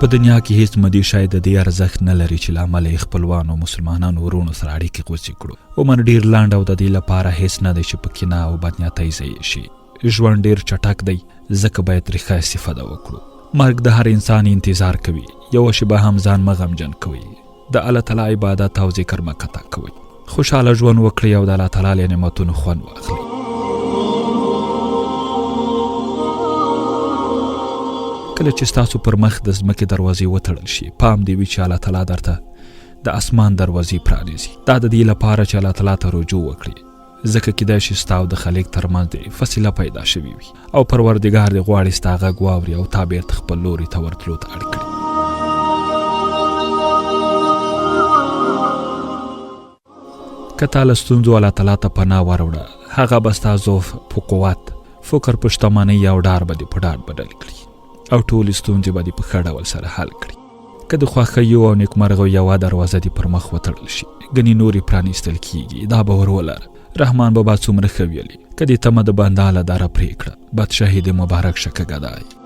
په دنیا کې هیڅ مدي شی د دې ارزښت نه لري چې له امله یې خپلوانو او مسلمانانو وروڼو سره اړیکې غوڅې کړو. عمر ډیر لنډ او د دې لپاره هیڅ نه دی چې په کینه او بدنیتۍ ضایع شي. ژوند ډیر چټک دی، ځکه باید ترې ښه استفاده وکړو. مرګ د هر انسان انتظار کوي. یوه شېبه هم ځان مه غمجن کوئ. د الله تعالی عبادت او ذکر مه قطع کوئ. خوشحاله ژوند وکړئ او د الله تعالی له نعمتونو خوند واخلئ. کله چې ستاسو پر مخ د ځمکې دروازې وتړل شي، پام دې وي چې الله تعالی درته د اسمان دروازې پرانیزي. دا د دې لپاره چې الله تعالی ته رجوع وکړي، ځکه کیدای شي ستا او د خالق ترمنځ دې فاصله پیدا شوې وي او پروردګار دې غواړي ستا غږ واوري او تا بیرته خپل لوري ته ورتلو ته اړ کړي. که تا له ستونزو الله تعالی ته پناه وروړه، هغه به ستا ضعف په قوت، فقر په شتمنۍ او ډار به دې په ډاډ بدل کړي او ټولې ستونزې به دې په ښه ډول سره حل کړي. که د خوښیو او نیکمرغیو یوه دروازه دې پر مخ وتړل شي، ګنې نورې پرانیستل کیږي، دا باور ولره. رحمان بابا څومره ښه ویلي، که دې تمه د بندا له دره پرې کړه، بادشاهي دې مبارک شه که ګدای.